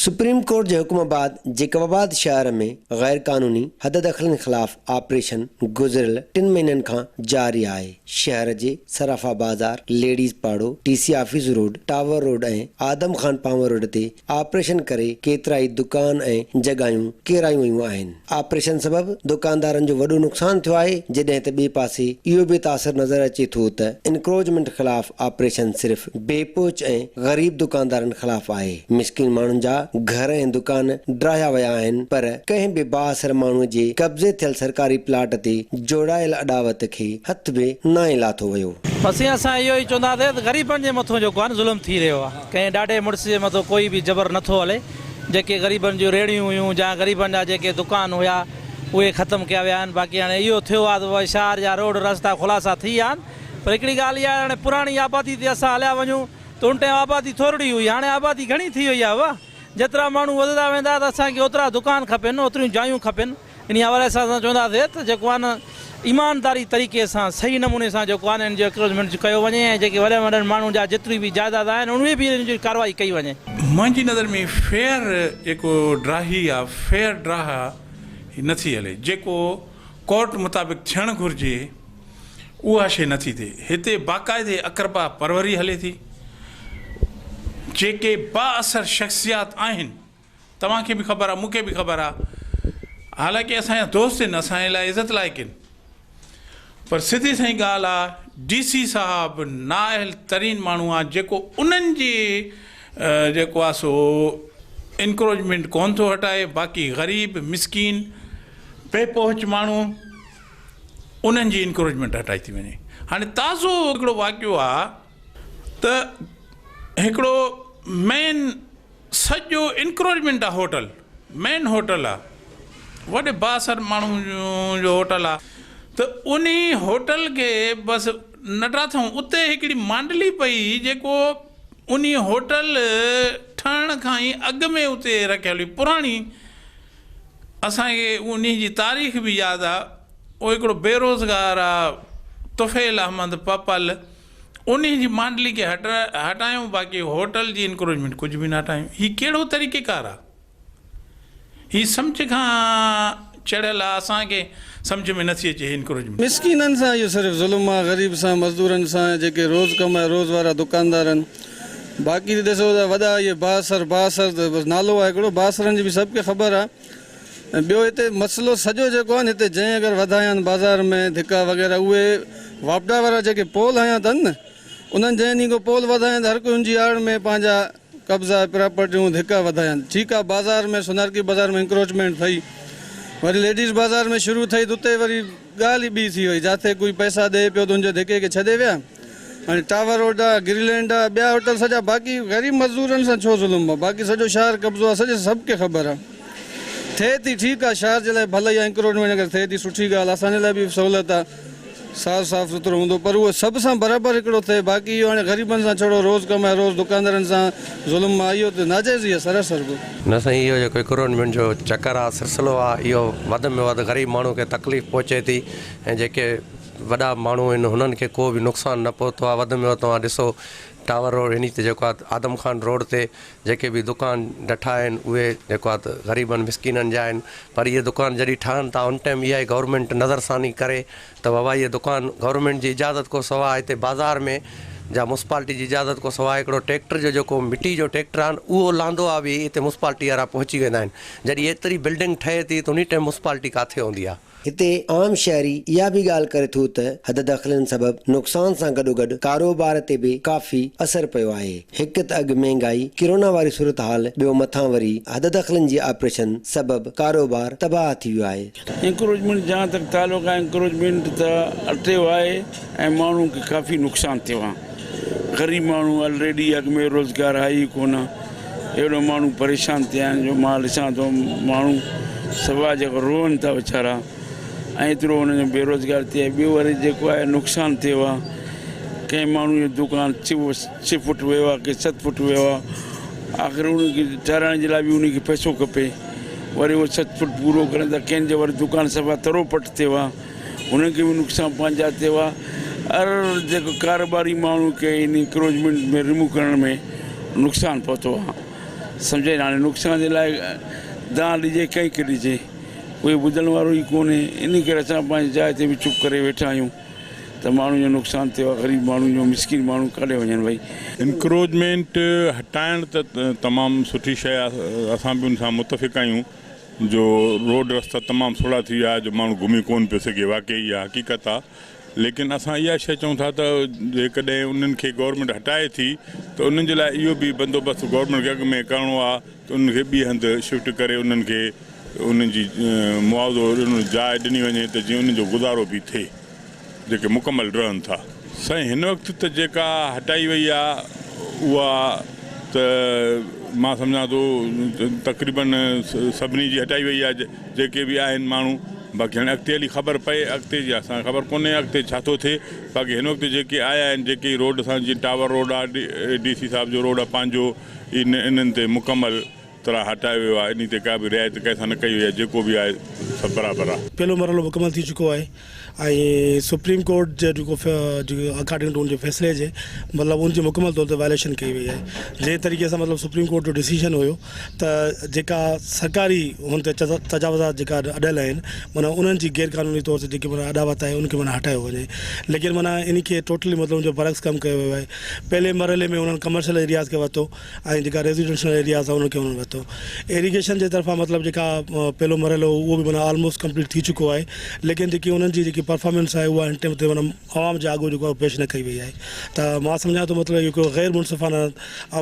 Supreme court جي حڪم بعد جيڪب آباد شهر ۾ غيرقانوني حددخلين خلاف آپريشن گذريل ٽن مهينن کان جاري آهي. شهر جي صرافا بازار، ليڊيز پاڙو، T C office road, tower road ۽ Adam Khan Panhwar road تي آپريشن ڪري ڪيترائي دڪان ۽ جڳهيون ڪيرايون ويون آهن. آپريشن سبب دڪاندارن جو وڏو نقصان ٿيو آهي، جڏهن ته ٻئي پاسي اهو به تاثر نظر اچي ٿو ته انڪروچمينٽ خلاف آپريشن صرف بي پهچ ۽ غريب دڪاندارن خلاف آهي، مسڪين ماڻهن جا گهر ۽ دڪان ڊاهيا ويا آهن پر ڪنهن به بااثر ماڻهو جي قبضي ٿيل سرڪاري پلاٽ تي جوڙايل اڏاوت کي هٿ به ناهي لاٿو ويو. بس اسان اهو ئي چونداسين ته غريبن جي مٿون جيڪو آهي نه ظلم ٿي رهيو آهي ڪنهن ڏاڍي مڙس جي مٿون ڪوئي به جبر نٿو هلي. جيڪي غريبن جون ريڙهيون هيون جا غريبن جا جيڪي دڪان هيا اهي ختم ڪيا ويا آهن باقي هاڻي اهو ٿيو آهي ته شهر جا روڊ رستا خلاصا ٿي ويا آهن پر هڪڙي ڳالهه اها آهي هاڻي پراڻي آبادي تي اسان هليا وڃون ته ان ٽائيم آبادي ٿورڙي هئي هاڻي آبادي گهڻي ٿي وئي آهي واهه جيترا ماڻهو وڌندا ويندا ته اسان کي اوترا دڪان کپن اوتريون جايون کپن. انهي حوالي سان اسان چونداسين ته جيڪو آهي نه ايمانداري طريقي سان صحيح نموني سان جيڪو آهي نه ان جو اڪروچمينٽ ڪيو وڃي ۽ جيڪي وڏن وڏن ماڻهن جا جيتري به جائداد آهن انهي به ان جي ڪارروائي ڪئي وڃي. منهنجي نظر ۾ فيئر جيڪو ڊراهي آ فيئر ڊراهه هي نه ٿي هلي جيڪو ڪورٽ مطابق ٿيڻ گهرجي اها شي نه ٿي ٿئي هتي باقاعدي اقربا پروري هلي ٿي جيڪي بااثر شخصيات آهن توهان کي به خبر آ مون کي به خبر آ حالانڪه اسان جا دوست آهن اسان جي لاء عزت لائق آهن پر سڌي سائين ڳالهه آ ڊي سي صاحب نااهل ترين ماڻهو آ جيڪو انهن جي جيڪو آ سو انڪروچمينٽ ڪون ٿو هٽائي باقي غريب مسڪين بي پهچ ماڻهو انهن جي انڪروچمينٽ هٽائي ٿي وڃي هاڻي تازو هڪڙو واقعو آ ته هڪڙو مين سڄو انڪروچمينٽ آ هوٽل مين هوٽل آ وڏي بااثر ماڻهو جو هوٽل آ ته انهي هوٽل کي بس نٽا ٿئون اتي هڪڙي مانڊلي پئي جيڪو انهي هوٽل ٺهڻ کان ئي اڳ ۾ اتي رکيل هئي پراڻي اسان کي انهي جي تاريخ به ياد آ اهو هڪڙو بيروزگار آ طفيل احمد پپل انهي جي مانڊلي کي هٽايون باقي هوٽل جي انڪروچمينٽ ڪجهه به نه هٽايون هي ڪهڙو طريقي ڪار آ هي سمجهه کان چڙهيل آ اسان کي سمجهه ۾ نٿي اچي هي انڪروچمينٽ. مسڪينن سان اهو صرف ظلم آ غريب سان مزدورن سان جيڪي روز ڪمائي روز وارا دڪاندار آهن باقي ته ڏسو ته وڏا اهي بااثر بااثر ته بس نالو آ هڪڙو بااثرن جي به سڀ کي خبر آ ۽ ٻيو هتي مسئلو سڄو جيڪو آهي نه هتي جنهن اگر وڌايا آهن بازار ۾ ڌڪا وغيره اهي واپڊا وارا جيڪي پول هنيا اٿن نه انهن جنهن ڏينهن کان پول وڌايا آهن ته هر ڪوئي ان جي آڙ ۾ پنهنجا قبضا پراپرٽيون ڌڪا وڌايا آهن ٺيڪ آهي بازار ۾ سونارڪي بازار ۾ انڪروچمينٽ ٿئي وري ليڊيز بازار ۾ شروع ٿئي ته اتي وري ڳالهه ئي ٻي ٿي وئي جاٿي ڪوئي پئسا ڏئي پيو ته ان جي ڌڪي کي ڇڏي ويا هاڻي ٽاور روڊ آ گريلينڊ آ ٻيا هوٽل سڄا باقي غريب مزدورن سان ڇو ظلم آ باقي سڄو شهر قبضو آ سڄي سڀ کي خبر آ ٿئي ٿي ٺيڪ آ شهر جي لاء ڀلي آ انڪروچمينٽ اگر ٿئي ٿي سٺي ڳالهه آ اسان جي لاء به سهولت آ صاف صاف سٿرو هوندو پر اهو سڀ سان برابر هڪڙو ٿئي باقي اهو هاڻي غريبن سان ڇڙو روز ڪمائي روز دڪاندارن سان ظلم آ اهو ته ناجائز ئي آ سراسر به. نه سائين اهو جيڪو انڪروچمينٽ جو چڪر آ سلسلو آ اهو وڌ ۾ وڌ غريب ماڻهو کي تڪليف پهچي ٿي ۽ جيڪي وڏا ماڻهو آهن هنن کي ڪو به نقصان نه پهتو آهي وڌ ۾ وڌ توهان ڏسو ٽاور روڊ هن تي جيڪو آهي آدم خان روڊ تي جيڪي به دڪان ڊٺا آهن اهي جيڪو آهي ته غريبن مسڪينن جا آهن پر اهي دڪان جڏهن ٺهن ٿا ان ٽائيم اها ئي گورنمينٽ نظر ثاني ڪري ته بابا اهي دڪان گورنمينٽ جي اجازت کان سواء هتي بازار ۾ جا مونسپالٽي جي اجازت کان سواء هڪڙو ٽيڪٽر جو جيڪو مٽي جو ٽيڪٽر آهن اهو لهندو آهي به هتي مونسپالٽي وارا پهچي ويندا آهن جڏهن ايتري بلڊنگ ٺهي ٿي ته ان ٽائيم مونسپالٽي ڪاٿي هوندي آهي. هتي عام شهري اها به ڳالهه ڪري ٿو ته حددخلين سبب نقصان سان گڏوگڏ ڪاروبار تي به ڪافي اثر پيو آهي. هڪ ته اڳ مهنگائي، ڪرونا واري صورتحال ٻيو مٿان وري حددخلين جي آپريشن سبب ڪاروبار تباهه ٿي ويو آهي. انڪروچمينٽ جهان تڪ تعلق آهي انڪروچمينٽ ته اٽيو آهي ۽ ماڻهو کي ڪافي نقصان ٿيو آهي غريب ماڻهو الريڊي اڳ ۾ روزگار آهي ئي ڪونه اهڙو ماڻهو پريشان ٿيا آهن جو مان ڏسان ٿو ماڻهو سوا جيڪو روئن ٿا ويچارا ۽ ايترو انهن جو بيروزگار ٿي آهي ٻيو وري جيڪو آهي نقصان ٿيو آهي ڪنهن ماڻهو جو دڪان ڇهه فوٽ ويو آهي ڪنهن ست فوٽ ويو آهي آخر ان کي ٺهرائڻ جي لاء به ان کي پئسو کپي وري اهو ست فوٽ پورو ڪرن ٿا ڪنهن جو وري دڪان صفا ترو پٽ ٿيو آهي انهن کي به نقصان پنهنجا ٿيو آهي هر جيڪو ڪاروباري ماڻهو کي ان انڪروچمينٽ ۾ ريموو ڪرڻ ۾ نقصان پهتو آهي. سمجهه هاڻي نقصان جي لاء دانهن ڏجي ڪنهن کي ڏجي ڪوئي ٻڌڻ وارو ئي ڪونهي ان ڪري اسان پنهنجي جاء تي به چپ ڪري ويٺا آهيون ته ماڻهن جو نقصان ٿيو آهي غريب ماڻهن جو مسڪين ماڻهو ڪاڏي وڃن ڀئي. انڪروچمينٽ هٽائڻ ته تمام سٺي شيء آهي اسان به ان سان متفق آهيون جو روڊ رستا تمام سوڙها ٿي ويا جو ماڻهو گهمي ڪونه پيو سگهي واقعي اها حقيقت آهي ليڪن اسان اها شيء چئون ٿا ته جيڪڏهن انهن کي گورنمينٽ هٽائي ٿي ته انهن جي لاء اهو به بندوبست گورنمينٽ کي اڳ ۾ ڪرڻو آهي ته انهن کي ٻي هنڌ شفٽ ڪري انهن کي انهن جي معاوضو ڏنو جاء ڏني وڃي ته جيئن انهن جو گذارو به ٿئي جيڪي مڪمل رهن ٿا. سائين هن وقت ته جيڪا هٽائي وئي آ اها ته مان سمجهان ٿو تقريبن سڀني جي هٽائي وئي آ جيڪي به آهن ماڻهو باقي هاڻي اڳتي هلي خبر پئي اڳتي جي اسان کي خبر ڪونهي اڳتي ڇا ٿو ٿئي باقي هن وقت جيڪي آيا آهن جيڪي روڊ سان جيئن ٽاور روڊ آ ڊي سي صاحب جو روڊ آ پنهنجو انهن تي مڪمل طرح هٽايو ويو آهي انهي تي ڪا به رعايت ڪنهن سان نه ڪئي وئي آهي جيڪو به آهي سڀ برابر آهي. پهلو مرحلو مڪمل ٿي چڪو آهي ۽ سپريم ڪورٽ جي جيڪو اڪارڊنگ ٽو ان جي فيصلي جي مطلب ان جي مڪمل طور تي وائليشن ڪئي وئي آهي جنهن طريقي سان مطلب سپريم ڪورٽ جو ڊسيشن هيو ته جيڪا سرڪاري هن تي تجاوزات جيڪا اڏيل آهن معنيٰ انهن جي غير قانوني طور تي جيڪي معنيٰ اڏاوت آهي ان کي معنيٰ هٽايو وڃي ليڪن معنيٰ ان کي ٽوٽلي مطلب ان جو برعڪس ڪم ڪيو ويو آهي پهلي مرحلي ۾ انهن ڪمرشل ايرياز کي ورتو ۽ جيڪا ريزيڊنشل ايرياز آهي انهن کي انهن ورتو. ايريگيشن جي طرفان مطلب جيڪا پهلو مرحلو هو اهو به معنيٰ آلموسٽ ڪمپليٽ ٿي چڪو آهي ليڪن جيڪي انهن جي جيڪي پرفارمنس آهي اها هن ٽيم تي معنيٰ عوام جي آڳو جيڪو آهي پيش نه ڪئي وئي آهي ته مان سمجهان ٿو مطلب اهو هڪڙو غير منصفانه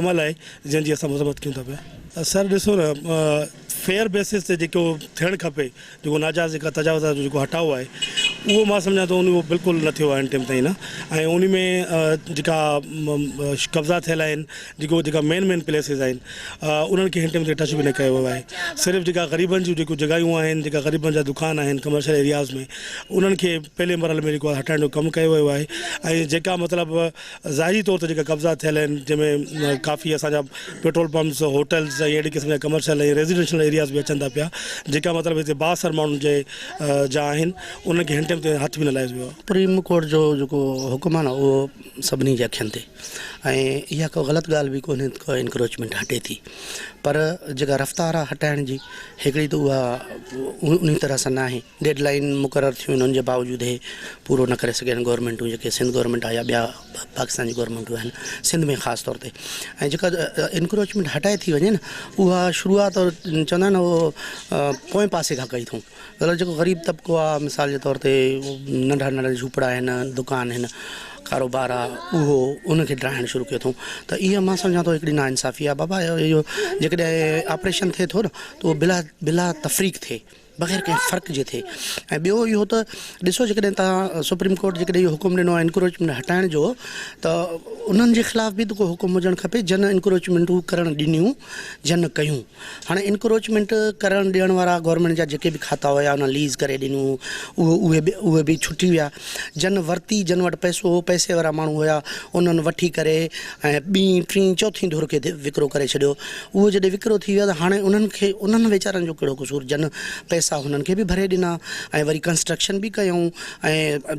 عمل آهي جنهن جي اسان مذمت ڪيون ٿا پيا. سر ڏسو نه فيئر بيسس تي جيڪو ٿيڻ کپي جيڪو ناجائز جيڪا تجاوزات جو جيڪو هٽاء آهي اهو مان سمجهان ٿو اهو بلڪل نه ٿيو آهي هن ٽيم تائين نه ۽ ان ۾ جيڪا قبضا ٿيل آهن جيڪو جيڪا مين مين پليسز آهن انهن کي هن ٽيم تي ٽچ به نه ڪيو ويو آهي صرف جيڪا غريبن جون جيڪو جڳهيون آهن جيڪا غريبن جا دڪان آهن ڪمرشل ايرياز ۾ انهن کي پهلي مرحلي ۾ جيڪو هٽائڻ جو ڪم ڪيو ويو آهي ۽ جيڪا مطلب ظاهري طور تي جيڪا قبضا ٿيل آهن جنهن ۾ ڪافي اسان جا پيٽرول پمپس هوٽلز ۽ اهڙي قسم جا ڪمرشل ۽ ريزيڊنشل ايرياز به اچن ٿا پيا جيڪا مطلب هتي بااثر ماڻهن جي جا آهن انهن کي هن ٽيم تي هٿ به نه لايو ويو آهي. سپريم ڪورٽ جو جيڪو حڪم آهي نه اهو سڀني جي اکين تي ۽ اها ڪا غلط ڳالهه به ڪونهي ته ڪا انڪروچمينٽ هٽي ٿي پر جيڪا رفتار آهي هٽائڻ جي هڪڙي ته اها انهي طرح سان ناهي. ڊيڊ لائين مقرر ٿيون آهن ان جي باوجود هي پورو نه ڪري سگهيا آهن گورنمينٽون جيڪي سنڌ گورنمينٽ آهي يا ٻيا پاڪستان جي گورنمينٽون آهن سنڌ ۾ خاص طور تي ۽ جيڪا انڪروچمينٽ هٽائي ٿي وڃي نه اها شروعات چوندا آهن اهو پوئين پاسي کان ڪئي اٿئون مطلب جيڪو غريب طبقو آهي مثال جي طور تي ننڍا ننڍا جهوپڙا آهن دڪان آهن ڪاروبار آهي اهو ان کي ڊاهڻ شروع ڪيو اٿئون ته اها مان سمجهان ٿو هڪڙي ناانصافي آهي بابا اهو جيڪڏهن آپريشن ٿئي ٿو نه ته اهو بلا بلا تفريق ٿئي بغير ڪنهن فرق جي ٿئي ۽ ٻيو اهو ته ڏسو جيڪڏهن توهان سپريم ڪورٽ جيڪڏهن اهو حڪم ڏنو آهي انڪروچمينٽ هٽائڻ جو ته انهن جي خلاف به ته ڪو حڪم هجڻ کپي جن انڪروچمينٽون ڪرڻ ڏنيون جن ڪيون هاڻي انڪروچمينٽ ڪرڻ ڏيڻ وارا گورنمينٽ جا جيڪي به کاتا هيا انهن ليز ڪري ڏنيون اهو اهي به اهي به ڇٽي ويا جن ورتي جن وٽ پئسو هو پئسي وارا ماڻهو هيا انهن وٺي ڪري ۽ ٻي ٽين چوٿين ڌر کي وڪرو ڪري ڇڏيو اهو جڏهن وڪرو ٿي ويو ته هاڻي انهن کي انهن ويچارن جو ڪهڙو قصور جن پئسا هنن کي به ڀري ڏنا ۽ وري ڪنسٽرڪشن به ڪيائون ۽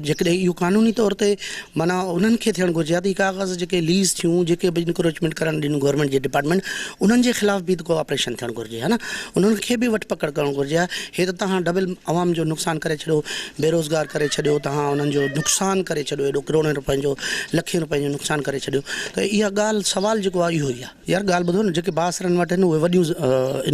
جيڪڏهن اهو قانوني طور تي معنيٰ انهن کي ٿيڻ گهرجي ها ته هي ڪاغذ جيڪي ليز ٿيون جيڪي به انڪروچمينٽ ڪرڻ ڏنيون گورنمينٽ جي ڊپارٽمينٽ انهن جي خلاف به ته ڪو آپريشن ٿيڻ گهرجي ها نه انهن کي به وٺ پڪڙ ڪرڻ گهرجي ها هي ته توهان ڊبل عوام جو نقصان ڪري ڇڏيو بيروزگار ڪري ڇڏيو توهان انهن جو نقصان ڪري ڇڏيو ايڏو ڪروڙين روپين جو لکين روپين جو نقصان ڪري ڇڏيو ته اها ڳالهه سوال جيڪو آهي اهو ئي آهي. يار ڳالهه ٻڌو نه جيڪي بااثرن وٽ آهن اهي وڏيون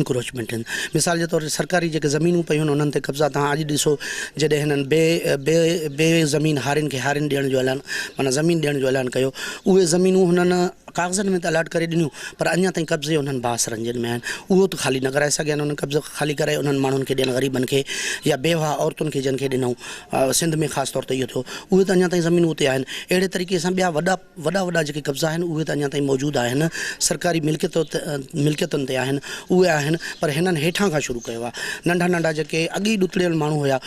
انڪروچمينٽ آهن مثال جي طور تي سرڪاري جيڪي زمينون پيون آهن انهن تي قبضا توهان اڄ ڏسو جڏهن هنن بي بي بي زمين هارين کي هارين ڏيڻ جو اعلان معنيٰ زمين ڏيڻ جو اعلان ڪيو اهي زمينون هنن ڪاغذن ۾ ته الاٽ ڪري ڏنيون پر اڃا تائين قبضي انهن بااثرن جن ۾ آهن اهو ته خالي نه ڪرائي سگهيا آهن انهن قبضو خالي ڪرائي انهن ماڻهن کي ڏين غريبن کي يا بيواهه عورتن کي جن کي ڏنائون سنڌ ۾ خاص طور تي اهو ٿيو اهي ته اڃا تائين زمينون اتي آهن اهڙي طريقي سان ٻيا وڏا وڏا وڏا جيڪي قبضا آهن اهي ته اڃا تائين موجود آهن، سرڪاري ملڪيتن تي آهن اهي آهن پر هنن هيٺان کان شروع ڪيو آهي. ننڍا ننڍا جيڪي اڳي ئي ڏتڙيل ماڻهو هيا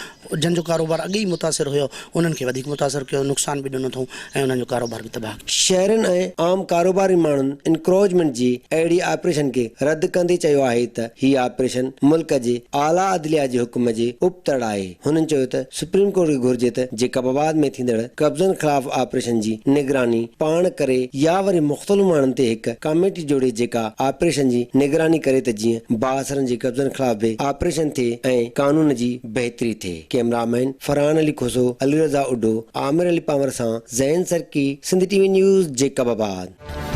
جن جو ڪاروبار اڳي ئي متاثر هيو انهن کي وڌيڪ متاثر ڪيو نقصان به ڏنو اٿئون ۽ انهن جو ڪاروبار به تباهه شهرين ۽ عام ڪاروباري. ڪاروباري ماڻهن انڪروچمينٽ جي اهڙي آپريشن کي رد ڪندي چيو آهي ته هي آپريشن ملڪ جي اعليٰ عدليه جي حڪم جي ابتڙ آهي. هنن چيو ته سپريم ڪورٽ کي گهرجي ته جيڪب آباد ۾ ٿيندڙ قبضن خلاف آپريشن جي نگراني پاڻ ڪري يا وري مختلف ماڻهن تي هڪ ڪاميٽي جوڙي جيڪا آپريشن جي نگراني ڪري ته جيئن بااثرن جي قبضن خلاف به آپريشن ٿئي ۽ قانون جي بهتري ٿئي. ڪئميرا مين فرحان علي کوسو، علي رضا اڍو، عامر علي پنهور سان Zain Sarki, Sindh T V news, Jacobabad.